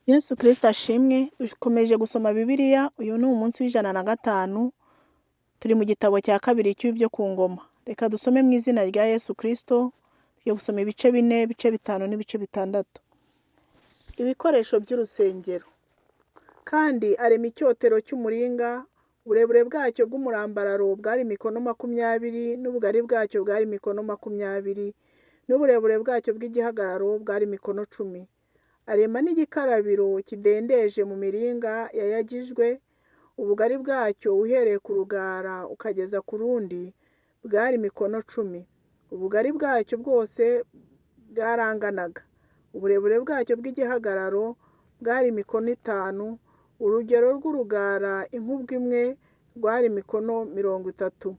Yesu Kristo ashimwe, dukomeje gusoma Bibiliya, uyu ni umunsi w'105, turi mu gitabo cya kabiri cy'ibyo ku ngoma. Reka dusome mu izina rya Yesu Kristo, tugiye gusoma ibice 4, ibice 5 n'ibice 6. Ibikoresho by'urusengero. Kandi arema icyotero cy'umuringa, uburebure bwacyo bw'umurambararo bwari mikono 20, n'ubugari bwacyo bwari mikono 20, n'uburebure bwacyo bw'igihagararo bwari mikono 10. Arema n'igikarabiro kidendeje mu miringa yayagijwe, ubugari bwacyo uhereye ku rugara ukageza ku rundi bwari mikono 10. Ubugari bwacyo bwose bwaranganaga. Uburebure bwacyo bw'igihagararo bwari mikono 5, urugero rw'urugara inkubwe imwe rwari mikono 30.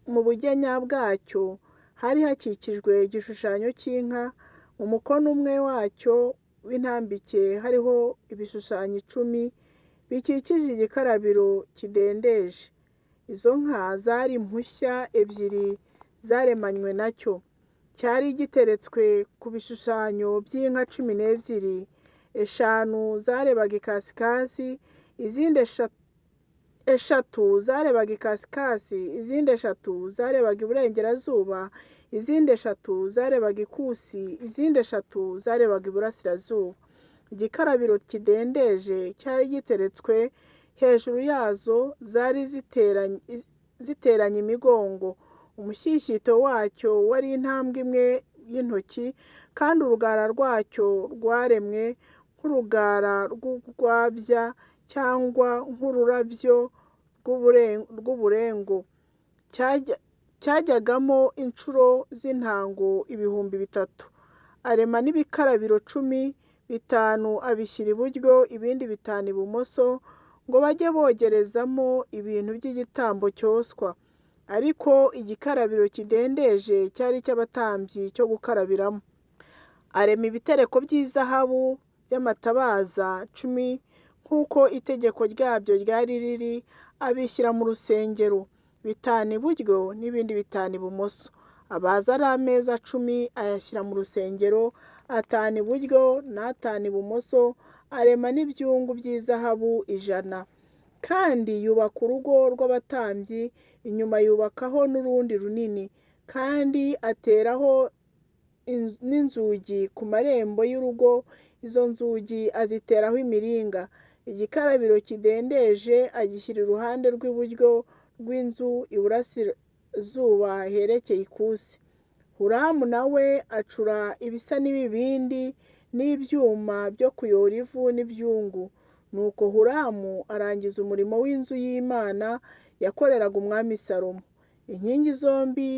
Mu bugenya bwacyo hari hakikijwe igishushanyo cy'inka, mu mukono umwe wacyo w'intambike hariho ibishushanyo 10 bikikije igikarabiro kidendeje. Izo nka zari impushya 2 zaremanywe nacyo. Cyari giteretswe ku bishushanyo by'inka 12, 5 zarebaga ikasikazi, izindi 3 zarebaga ikasikazi, izindi 3 zarebaga iburengerazuba, izindi 3 zarebaga ikusi, izindi 3 zarebaga iburasirazuba. Igikarabiro kidendeje cyari giteretswe hejuru yazo, zari ziteranye imigongo. Umushyishyito wacyo wari intambwe imwe y'intoki, kandi urugara rwacyo rwaremwe nk'urugara rw'urwabya cyangwa nk'ururabyo rw'uburengo. Cyajyagamo inshuro z'intango 3000. Arema n'ibikarabiro 10, 5 abishyira iburyo, ibindi 5 ibumoso, ngo bajye bogerezamo ibintu by'igitambo cyoswa. Ariko igikarabiro kidendeje cyari icy'abatambyi cyo gukarabiramo. Arema ibitereko by'izahabu by'amatabaza 10 nk'uko itegeko ryabyo ryari riri, abishyira mu rusengero, 5 iburyo n'ibindi 5 ibumoso. Abaza ari ameza 10 ayashyira mu rusengero, 5 iburyo n'5 ibumoso. Arema n'ibyungu by'izahabu 100. Kandi yubaka urugo rw'abatambyi, inyuma yubakaho n'urundi runini, kandi ateraho n'inzugi ku marembo y'urugo, izo nzugi aziteraho imiringa. Igikarabiro kidendeje agishyira iruhande rw'iburyo rw'inzu iburasirazuba herekeye ikusi. Huramu nawe acura ibisa n'ibibindi n'ibyuma byo kuyora ivu n'ibyungu. Nuko Huramu arangiza umurimo w'inzu y'Imana yakoreraga umwami Salomo. Inkingi zombi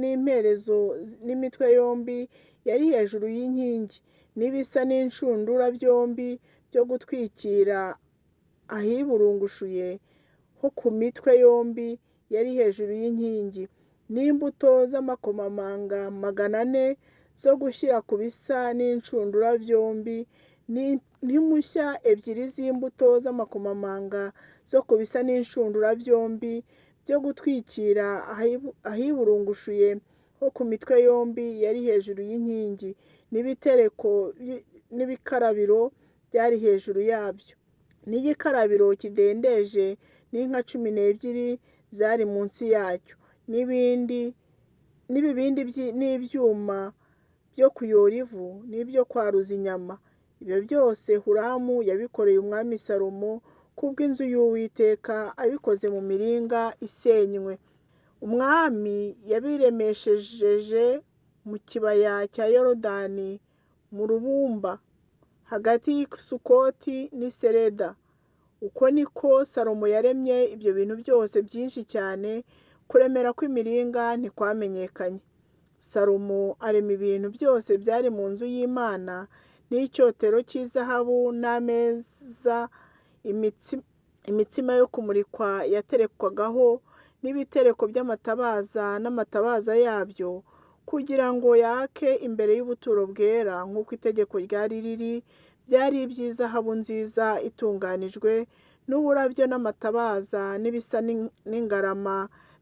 n'imperezo n'imitwe yombi yari hejuru y'inkingi, n'ibisa n'inshundura byombi byo gutwikira ahiburungushuye ho ku mitwe yombi yari hejuru y'inkingi, n'imbuto z'amakomamanga 400 zo gushyira ku bisa n'inshundura byombi, n'impushya 2 z'imbuto z'amakomamanga zo ku bisa n'inshundura byombi byo gutwikira ahiburungushuye ho ku mitwe yombi yari hejuru y'inkingi, n'ibitereko n'ibikarabiro byari hejuru yabyo, n'igikarabiro kidendeje n'inka 12 zari munsi yacyo, n'ibibindi n'ibyuma byo kuyora ivu n'ibyo kwaruza inyama. Ibyo byose Huramu yabikoreye umwami Salomo kubw'inzu y'Uwiteka, abikoze mu miringa isenywe. Umwami yabiremesheje mu kibaya cya Yorodani mu rubumba, hagati y'i Sukoti n'i Sereda. Uko niko Salomo yaremye ibyo bintu byose byinshi cyane, kuremera kw'imiringa ntikwamenyekanye. Salomo arema ibintu byose byari mu nzu y'Imana, n'icyotero cy'izahabu n'ameza, imitsima yo kumurikwa yaterekwagaho, n'ibitereko by'amatabaza n'amatabaza yabyo, kugira ngo yake imbere y'ubuturo bwera nk'uko itegeko ryari riri, byari iby'izahabu nziza itunganijwe, n'uburabyo n'amatabaza n'ibisa n'ingarama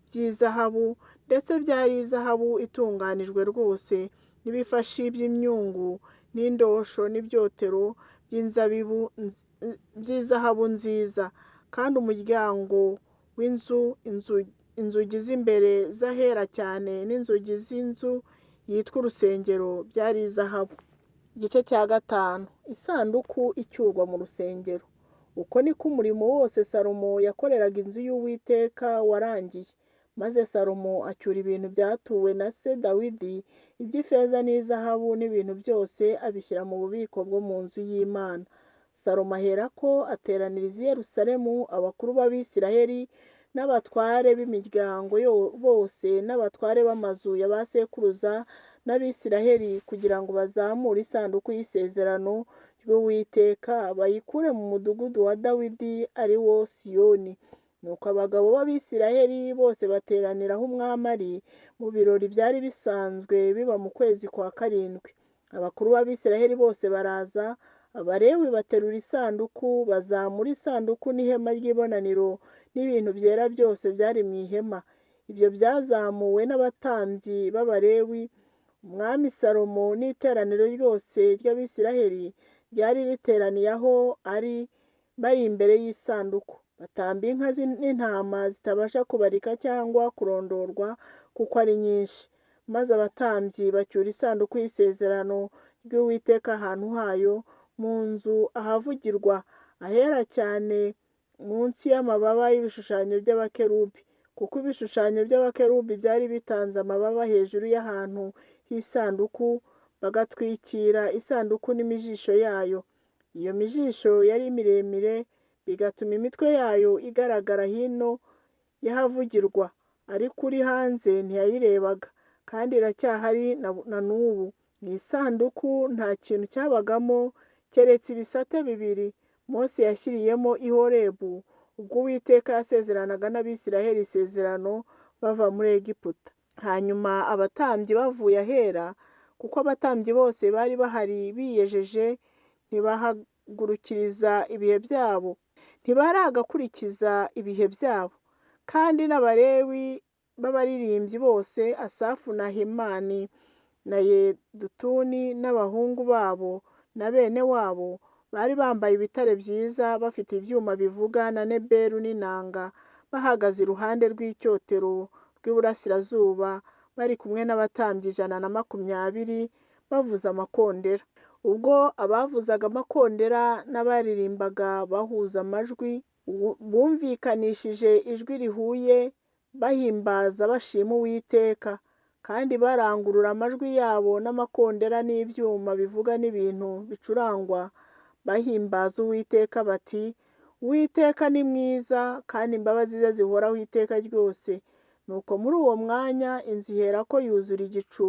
by'izahabu, ndetse byari izahabu itunganijwe rwose, n'ibifashi by'imyungu n'indosho n'ibyotero by'inzabibu by'izahabu nziza. Kandi umuryango w'inzu, inzugi z'imbere z'ahera cyane n'inzugi z'inzu yitwa urusengero byari izahabu. Igice cya 5, isanduku icyurwa mu rusengero. Uko niko umurimo wose Salomo yakoreraga inzu y'Uwiteka warangiye. Maze Salomo acyura ibintu byatuwe na se Dawidi, iby'ifeza n'izahabu n'ibintu byose abishyira mu bubiko bwo mu nzu y'Imana. Salomo aherako ateraniriza i Yerusalemu abakuru b'Abisiraheli n'abatware b'imiryango bose n'abatware b'amazu ya ba sekuruza n'Abisiraheli, kugira ngo bazamure isanduku y'isezerano ry'Uwiteka bayikure mu mudugudu wa Dawidi ari wo Siyoni. Nuko abagabo b'Abisiraheli bose bateranira aho umwami ari mu birori byari bisanzwe biba mu kwezi kwa 7. Abakuru b'Abisiraheli bose baraza, Abalewi baterura isanduku, bazamura isanduku n'ihema ry'ibonaniro n'ibintu byera byose byari mu ihema. Ibyo byazamuwe n'abatambyi b'Abalewi. Umwami Salomo n'iteraniro ryose ry'Abisiraheli ryari riteraniye aho ari, bari imbere y'isanduku. Batamba inka n'intama zitabasha kubarika cyangwa kurondorwa kuko ari nyinshi. Maze abatambyi bacyura isanduku y'isezerano ry'Uwiteka ahantu hayo, mu nzu ahavugirwa, ahera cyane munsi y'amababa y'ibishushanyo by'abakerubi, kuko ibishushanyo by'abakerubi byari bitanze amababa hejuru y'ahantu h'isanduku, bagatwikira isanduku n'imijisho yayo. Iyo mijisho yari miremire, bigatuma imitwe yayo igaragara hino y'ahavugirwa, ariko uri hanze ntiyayirebaga, kandi iracyahari na n'ubu. Mu isanduku nta kintu cyabagamo keretse ibisate 2 Mose yashyiriyemo i Horebu ubwo Uwiteka yasezeranaga n'Abisiraheli isezerano bava muri Egiputa. Hanyuma abatambyi bavuye ahera, kuko abatambyi bose bari bahari biyejeje, ntibahagurukiriza ibihe byabo, ntibaragakurikiza ibihe byabo. Kandi n'Abalewi b'abaririmbyi bose, Asafu na Hemani na Yedutuni n'abahungu babo na bene wabo, bari bambaye ibitare byiza, bafite ibyuma bivuga na neberu n'inanga, bahagaze iruhande rw'icyotero rw'iburasirazuba, bari kumwe n'abatambyi 120 bavuza amakondera. Ubwo abavuzaga amakondera n'abaririmbaga bahuza amajwi, bumvikanishije ijwi rihuye, bahimbaza bashima Uwiteka, kandi barangurura amajwi yabo n'amakondera n'ibyuma bivuga n'ibintu bicurangwa, bahimbaza Uwiteka bati: Uwiteka ni mwiza, kandi imbabazi ze zihoraho iteka ryose. Nuko muri uwo mwanya inzu iherako yuzura igicu,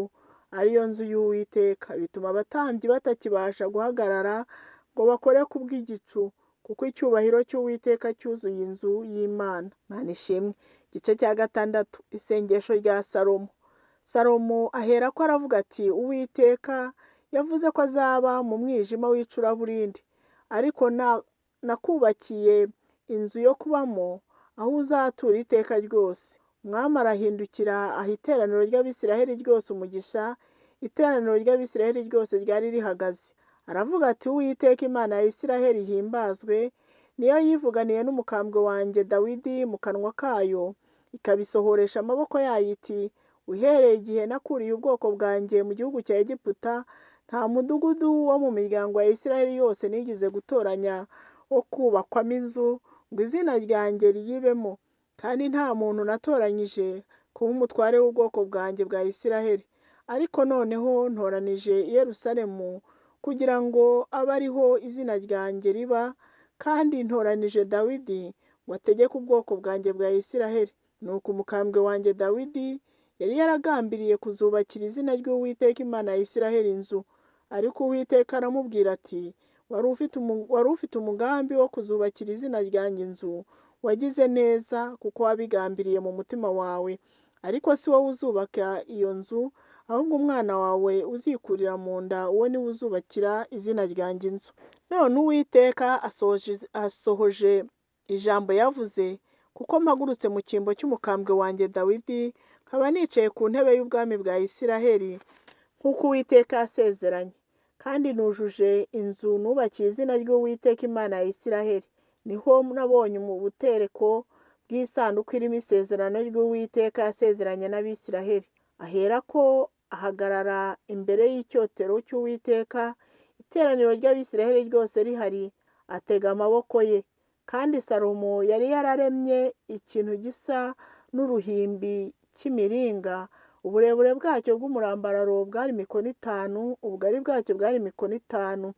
ariyo nzu y'Uwiteka, bituma abatambyi batakibasha guhagarara ngo bakore kubw'igicu, kuko icyubahiro cy'Uwiteka cyuzuye inzu y'Imana. Imana ishimwe. Igice cya 6, isengesho rya Salomo. Salomo aherako aravuga ati: Uwiteka yavuze ko azaba mu mwijima w'icuraburindi, ariko nakubakiye inzu yo kubamo, aho uzatura iteka ryose. Umwami arahindukira aha iteraniro ry'Abisiraheli ryose umugisha, iteraniro ry'Abisiraheli ryose ryari rihagaze. Aravuga ati: Uwiteka Imana ya Isiraheli ihimbazwe, niyo yivuganiye n'umukambwe wanjye Dawidi mu kanwa kayo, ikabisohoresha amaboko yayo iti: Uhereye igihe nakuriye ubwoko bwanjye mu gihugu cya Egiputa, nta mudugudu wo mu miryango ya Isiraheli yose nigeze gutoranya wo kubakwamo inzu ngo izina ryanjye riyibemo, kandi nta muntu natoranyije kuba umutware w'ubwoko bwanjye bwa Isiraheli. Ariko noneho ntoranije i Yerusalemu kugira ngo abe ariho izina ryanjye riba, kandi ntoranije Dawidi ngo ategeke ubwoko bwanjye bwa Isiraheli. Nuko umukambwe wanjye Dawidi yari yaragambiriye kuzubakira izina ry'Uwiteka Imana ya Isiraheli inzu. Ariko Uwiteka aramubwira ati: Wari ufite umugambi wo kuzubakira izina ryanjye inzu, wagize neza kuko wabigambiriye mu mutima wawe. Ariko si wowe uzubaka iyo nzu, ahubwo umwana wawe uzikurira mu nda, uwo ni we uzubakira izina ryanjye inzu. None Uwiteka asohoje ijambo yavuze, kuko mpagurutse mu cyimbo cy'umukambwe wanjye Dawidi, nkaba nicaye ku ntebe y'ubwami bwa Isiraheli, nk'uko Uwiteka yasezeranye. Kandi nujuje inzu nubakiye izina ry'Uwiteka Imana ya Isiraheli. Niho nabonye mu butereko bw'isanduku irimo isezerano ry'Uwiteka yasezeranye n'Abisiraheli. Aherako ahagarara imbere y'icyotero cy'Uwiteka, iteraniro ry'Abisiraheli ryose rihari, atega amaboko ye. Kandi Salomo yari yararemye ikintu gisa n'uruhimbi cy'imiringa, uburebure bwacyo bw'umurambararo bwari mikono 5, ubugari bwacyo bwari mikono 5,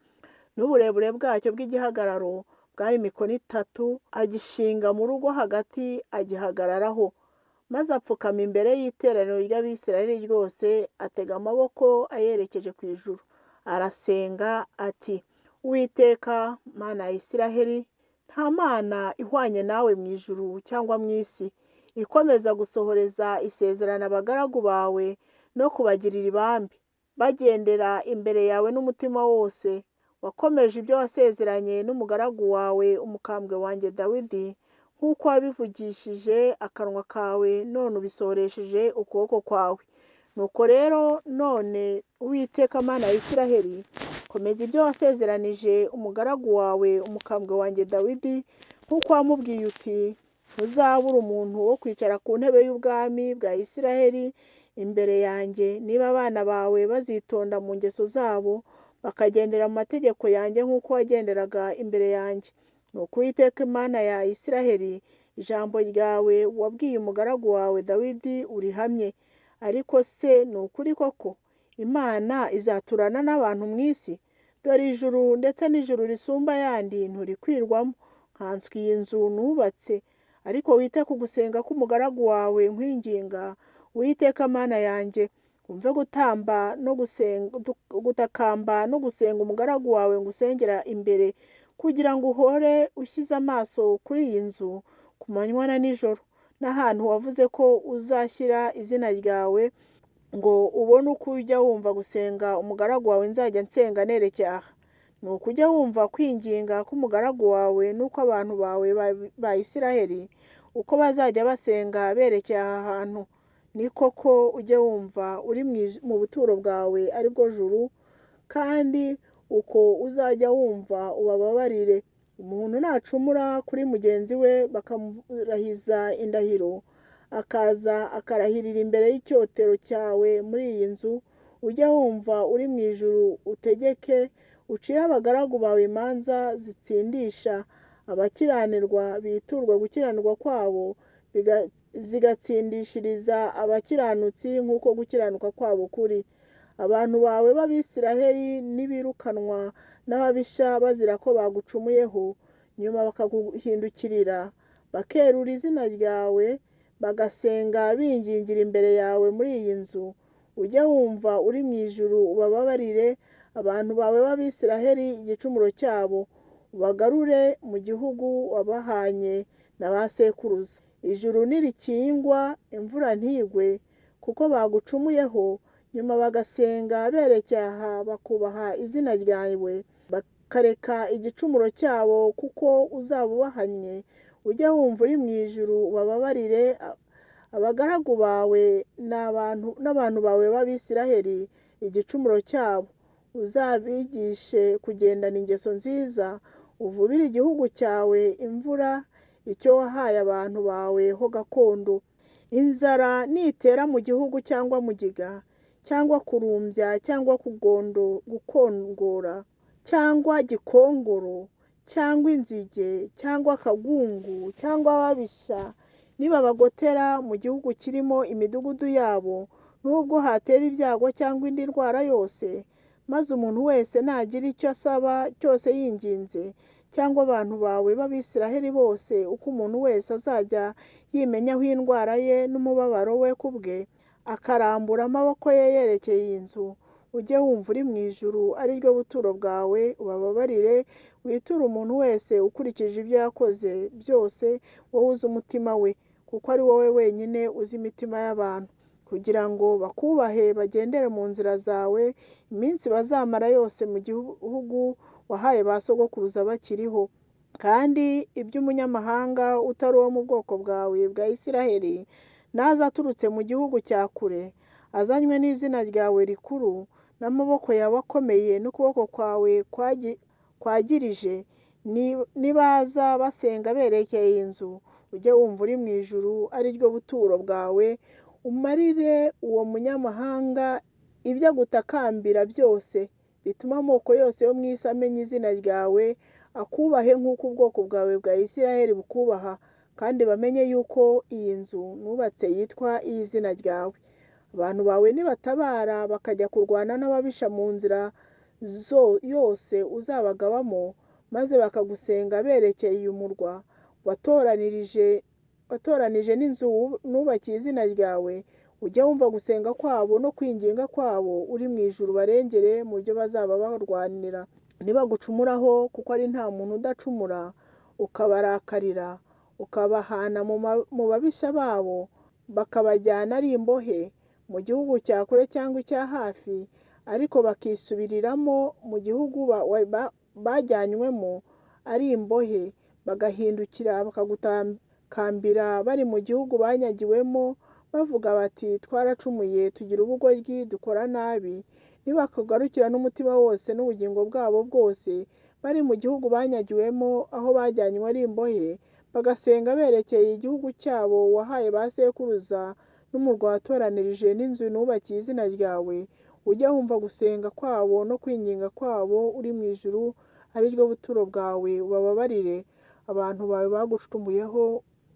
n'uburebure bwacyo bw'igihagararo bwari mikono 3, agishinga mu rugo hagati agihagararaho. Maze apfukama imbere y'iteraniro ry'Abisiraheli ryose, atega amaboko ayerekeje ku ijuru, arasenga ati: Uwiteka Mana ya Isiraheli, nta mana ihwanye nawe mu ijuru cyangwa mu isi, ikomeza gusohoreza isezerano abagaragu bawe no kubagirira ibambe, bagendera imbere yawe n'umutima wose. Wakomeje ibyo wasezeranye n'umugaragu wawe umukambwe wanjye Dawidi, nk'uko wabivugishije akanwa kawe, none ubisohoresheje ukuboko kwawe. Nuko rero none Uwiteka Mana ya Isiraheli, komeza ibyo wasezeranije umugaragu wawe umukambwe wanjye Dawidi, nk'uko wamubwiye uti: ntuzabura umuntu wo kwicara ku ntebe y'ubwami bwa Isiraheli imbere yanjye, niba abana bawe bazitonda mu ngeso zabo, bakagendera mu mategeko yanjye nk'uko wagenderaga imbere yanjye. Nuko Uwiteka Imana ya Isiraheli, ijambo ryawe wabwiye umugaragu wawe Dawidi urihamye. Ariko se ni ukuri koko Imana izaturana n'abantu mu isi? Dore ijuru ndetse n'ijuru risumba ayandi nturikwirwamo, nkanswe iyi nzu nubatse. Ariko wite ku gusenga k'umugaragu wawe nkwinginga, Uwiteka Mana yanjye, wumve gutamba no gusenga, gutakamba no gusenga umugaragu wawe ngusengera imbere, kugira ngo uhore ushyize amaso kuri iyi nzu ku manywa na nijoro, n'ahantu wavuze ko uzashyira izina ryawe, ngo ubone uko ujya wumva gusenga umugaragu wawe nzajya nsenga nerekeye aha. Nuko ujya wumva kwinginga k'umugaragu wawe n'uko abantu bawe ba Isiraheli uko bazajya basenga berekeye aha hantu. Ni koko ujye wumva uri mu buturo bwawe ari bwo juru, kandi uko uzajya wumva ubababarire. Umuntu nacumura kuri mugenzi we bakamurahiza indahiro, akaza akarahirira imbere y'icyotero cyawe muri iyi nzu, ujye wumva uri mu ijuru utegeke, ucire abagaragu bawe imanza zitsindisha, abakiranirwa biturwe gukiranirwa kwabo, zigatsindishiriza abakiranutsi nk'uko gukiranuka kwabo kuri. Abantu bawe b'Abisiraheli nibirukanwa n'ababisha bazira ko bagucumuyeho, nyuma bakaguhindukirira, bakerura izina ryawe, bagasenga bingingira imbere yawe muri iyi nzu, ujye wumva uri mu ijuru ubababarire abantu bawe b'Abisiraheli igicumuro cyabo, ubagarure mu gihugu wabahanye na ba sekuruza. Ijuru nirikingwa imvura ntigwe, kuko bagucumuyeho, nyuma bagasenga berekeye aha bakubaha izina ryawe, bakareka igicumuro cyabo kuko uzaba ubahannye, ujye wumva uri mu ijuru ubababarire abagaragu bawe n'abantu bawe b'Abisiraheli igicumuro cyabo, uzabigishe kugendana ingeso nziza, uvubire igihugu cyawe imvura, icyo wahaye abantu bawe ho gakondo. Inzara nitera mu gihugu cyangwa mugiga, cyangwa kurumbya cyangwa gukongora, cyangwa gikongoro, cyangwa inzige, cyangwa akagungu, cyangwa ababisha, nibabagotera mu gihugu kirimo imidugudu yabo, nubwo hatera ibyago cyangwa indi ndwara yose, maze umuntu wese nagira icyo asaba cyose yinginze, cyangwa abantu bawe b'Abisiraheli bose, uko umuntu wese azajya yimenyaho indwara ye n'umubabaro we ku bwe, akarambura amaboko ye yerekeye iyi nzu, ujye wumva uri mu ijuru ari ryo buturo bwawe, ubababarire, witure umuntu wese ukurikije ibyo yakoze byose, wowe uzi umutima we, kuko ari wowe wenyine uzi imitima y'abantu, kugira ngo bakubahe bagendere mu nzira zawe iminsi bazamara yose mu gihugu wahaye ba sogokuruza bakiriho. Kandi iby'umunyamahanga utari uwo mu bwoko bwawe bwa Isiraheli, naza aturutse mu gihugu cya kure, azanywe n'izina ryawe rikuru, n'amaboko yawe akomeye n'ukuboko kwawe kwagirije, nibaza basenga berekeye iyi nzu, ujye wumva uri mu ijuru ari ryo buturo bwawe, umarire uwo munyamahanga ibyo agutakambira byose, bituma amoko yose yo mu isi amenya izina ryawe, akubahe nk'uko ubwoko bwawe bwa Isiraheli bukubaha, kandi bamenye yuko iyi nzu nubatse yitwa iy'izina ryawe. Abantu bawe nibatabara bakajya kurwana n'ababisha mu nzira yose uzabagabamo, maze bakagusenga berekeye uyu murwa watoranije n'inzu nubakiye izina ryawe, ujye wumva gusenga kwabo no kwinginga kwabo uri mu ijuru, barengere mu byo bazaba barwanira. Nibagucumuraho, kuko ari nta muntu udacumura, ukabarakarira, ukabahana mu babisha babo, bakabajyana ari imbohe mu gihugu cya kure cyangwa icya hafi, ariko bakisubiriramo mu gihugu bajyanywemo ari imbohe, bagahindukira bakagutakambira bari mu gihugu banyagiwemo, bavuga bati twaracumuye, tugira ubugoryi, dukora nabi. Nibakugarukira n'umutima wose n'ubugingo bwabo bwose, bari mu gihugu banyagiwemo aho bajyanywe ari imbohe, bagasenga berekeye igihugu cyabo wahaye ba sekuruza n'umurwa watoranirije n'inzu nubakiye izina ryawe, ujye wumva gusenga kwabo no kwinginga kwabo uri mu ijuru ari ryo buturo bwawe, ubababarire. Abantu bawe bagucumuyeho,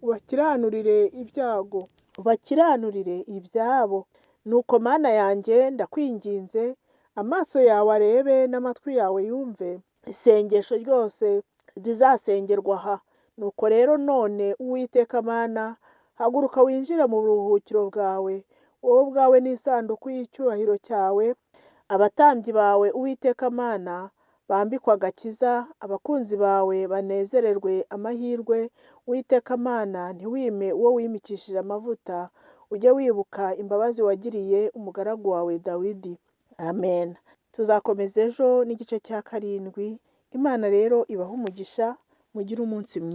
ubakiranurire ibyago, ubakiranurire ibyabo. Nuko Mana yanjye ndakwinginze, amaso yawe arebe n'amatwi yawe yumve isengesho ryose rizasengerwa aha. Nuko rero none Uwiteka Mana, haguruka winjire mu buruhukiro bwawe, wowe ubwawe n'isanduku y'icyubahiro cyawe, abatambyi bawe Uwiteka Mana bambikwe agakiza, abakunzi bawe banezererwe amahirwe. Uwiteka Mana, ntiwime uwo wimikishije amavuta, ujye wibuka imbabazi wagiriye umugaragu wawe Dawidi. Amen. Tuzakomeza ejo n'igice cya 7. Imana rero ibahe umugisha, mugire umunsi mwiza.